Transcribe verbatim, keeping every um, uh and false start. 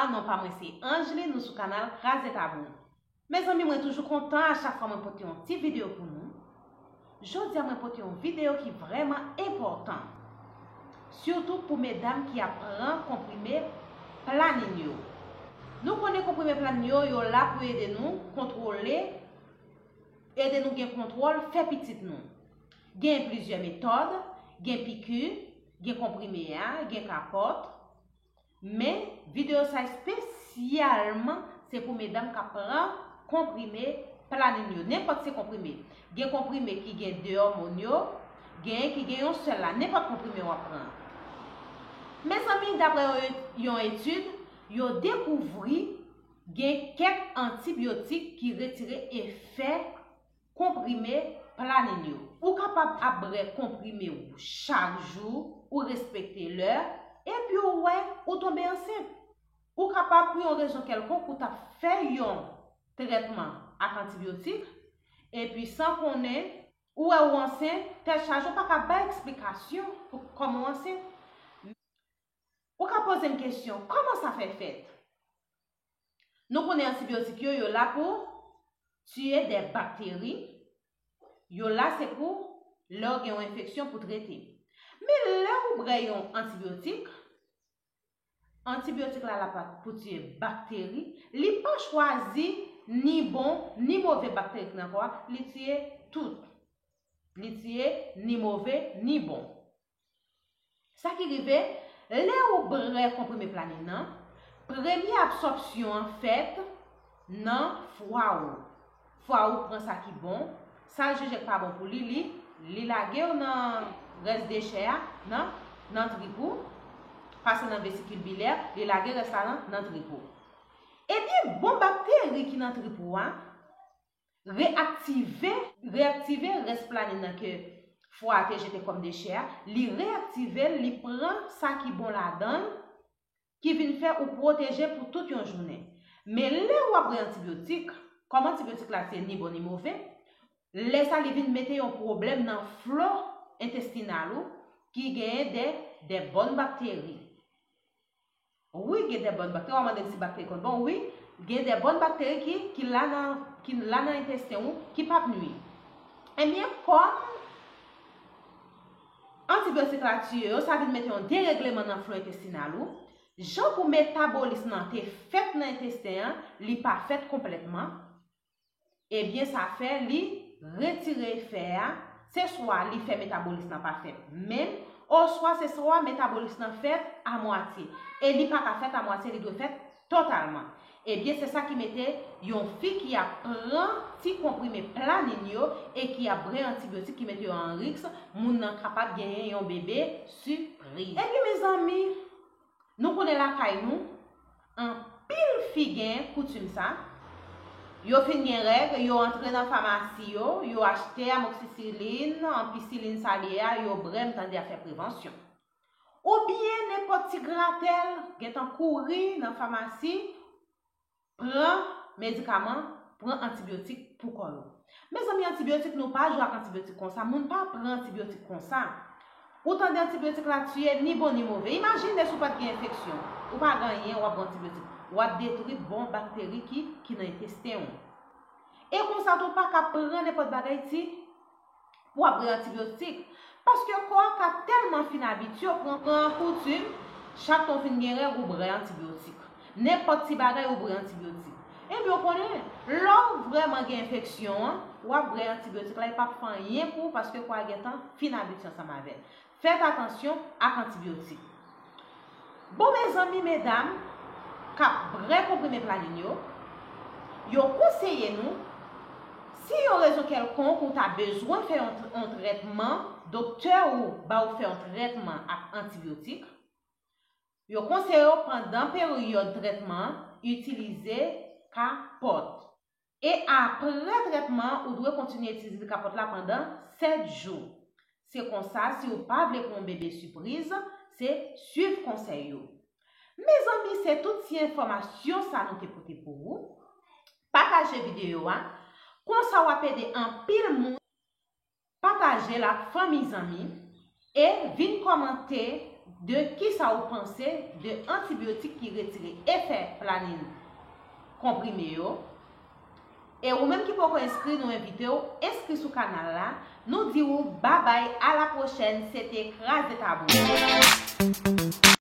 Non pa mwen se Angeline, nou sou kanal Kraze Tabou. Mezanmi, mwen toujou kontan a chak fwa mwen pote yon ti videyo pou nou. Jodi a mwen pote yon videyo ki vrèman enpòtan. Sitou pou medam ki ap pran konprime planin yo. Nou konnen konprime planin yo, yo la pou ede nou kontwole, ede nou gen kontwòl fè pitit nou. Gen plizyè metòd, gen piki, gen konprime a, gen kapòt. Men, videyo sa espesyalman se pou medam k ap pran konprime planin yo. Nenpòt se konprime. Gen konprime ki gen de òmòn yo, genyen ki gen yon sèl la. Nenpòt konprime w ap pran. Mezanmi, daprè yon, yon etid, yo dekouvri gen kèk antibyotik ki retire efè konprime planin yo. Ou kapab ap brè konprime w chak jou, ou respekte lè, epi ou wè ou tonbe ansent. Ou kapab pou yon rezon kèlkonk ou t ap fè yon trètman ak antibyotik, epi san konnen, ou wè ou ansent, tèt chaje, ou pa ka bay eksplikasyon pou kòman w ansent. Ou ka poze m kesyon, kòman sa fè fèt? Nou konnen antibyotik yo, yo la pou tiye de bakteri. Yo la se pou lè w gen yon enfeksyon pou trete. Men lè ou brè yon antibyotik, antibyotik la la pa pou tiye bakteri, li pa chwazi ni bon ni move bakteri ki nan kò a, li tiye tout. Li tiye ni move ni bon. Sa ki rive, lè ou brè konprime planin nan, premye absòpsyon an fèt nan fwa ou. Fwa ou pran sa ki bon, sa l jije k pa bon pou li, li, li lage yo nan rès dechè a, nan, nan trip ou, pase nan vesikil bilè, li lage rès la nan, nan trip ou. Ebyen, bon bakteri ki nan trip ou a, reyaktive, reyaktive rès planin nan ke fwa a te jete kòm dechè a, li reyaktive l, li pran sa ki bon ladan l, ki vin fè ou pwoteje pou tout yon jounen. Men lè w ap bwè antibyotik, kòm antibyotik la se ni bon ni move, lè sa li vin mete yon pwoblèm nan flo entestinal ou ki genyen de, de bòn bakteri. Wi, gen de bòn bakteri. W a mande m si bakteri konn bon. Wi, gen de bòn bakteri ki, ki la nan, ki la nan entesten ou, ki p ap nwi. Ebyen, kòm antibyotik la tiye yo, sa vin mete yon deregleman nan flo entestinal ou. Jan pou metabolis nan te fèt nan entesten an, li pa fèt konplètman. Ebyen, sa fè li retire efè a, se swa li fè metabolis lan pa fèt menm, oswa se swa metabolis lan fèt a mwatye. E li pa ka fèt a mwatye, li dwe fèt totalman. Ebyen, se sa ki mete yon fi ki ap pran ti konprime planin yo e ki ap bwè antibyotik ki mete yo an risk, moun nan kapab genyen yon bebe sipriz. Ebyen, mezanmi, nou konnen lakay nou, anpil fi gen koutim sa. Yo fin gen règ, yo antre nan famasi yo, yo achte amoksisilin, anpisilin sa l ye a, yo bwè, m tande y ap fè prevansyon. Oubyen nenpòt ti gratèl, gentan kouri nan famasi, pran medikaman, pran antibyotik pou kò yo. Mezanmi, antibyotik, nou pa jwe ak antibyotik konsa. Moun pa pran antibyotik konsa. Ou tande antibyotik la tiye ni bon ni move. Imajine si w pa t gen enfeksyon. Ou pa gen anyen, w ap pran antibyotik. W ap detwi bon bakteri ki, ki nan entesten w. E konsa tou, ou pa ka pran nenpòt bagay ti pou w ap bwè antibyotik. Paske kò a ka tèlman fin abitye, w pran, pran koutim, chak tan w fin gen règ, ou bwè antibyotik. Nenpòt ti bagay, ou bwè antibyotik. Ebyen, w konnen, lè w vrèman gen enfeksyon an, w ap bwè antibyotik la, li p ap fè anyen pou ou, paske kò a gentan fin abitye ansanm avè l. Fèt atansyon ak antibyotik. Bon, mezanmi, medam k ap bwè konprime planin yo, yo konseye nou, si yon rezon kèlkonk ou ta bezwen fè yon, yon trètman, doktè ou ba ou fè yon trètman ak antibyotik, yo konseye w pandan peryòd trètman an, itilize kapòt. E apre trètman an, ou dwe kontinye itilize kapòt la pandan sèt jou. Se konsa, si w pa vle pran yon bebe sipriz, se swiv konsèy yo. Mezanmi, se tout ti enfòmasyon sa nou te pote pou ou. Pataje videyo a. Konsa w ap ede anpil moun. Pataje l ak fanmi, zanmi, e vin kòmante De kisa ou panse de antibyotik ki retire efè planin konprime yo? E ou menm ki poko enskri, nou envite w enskri sou kanal la. Nou di w babay, a la pwochèn, se te Kraze Tabou.